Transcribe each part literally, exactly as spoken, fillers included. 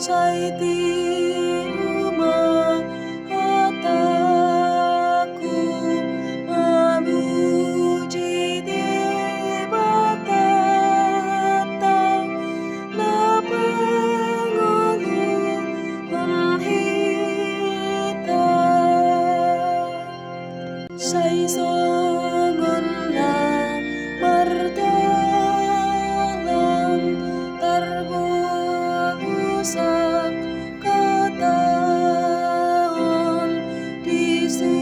Sai tiru ma hatangku, mamuji Debatanta na pangoluhon hita. Sai songon na mardalan tarbosak hata on, disi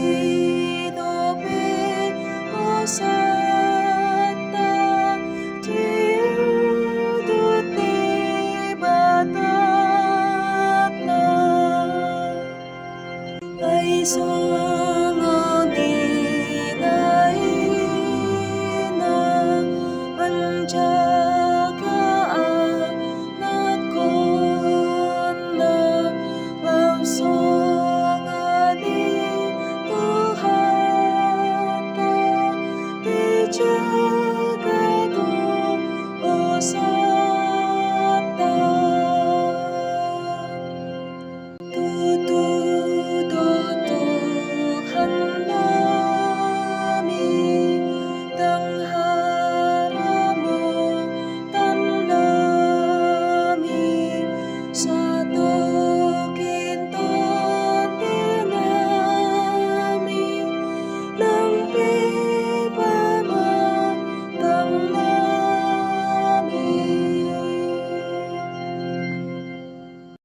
dope hosanta di udut Debatanta. Ai so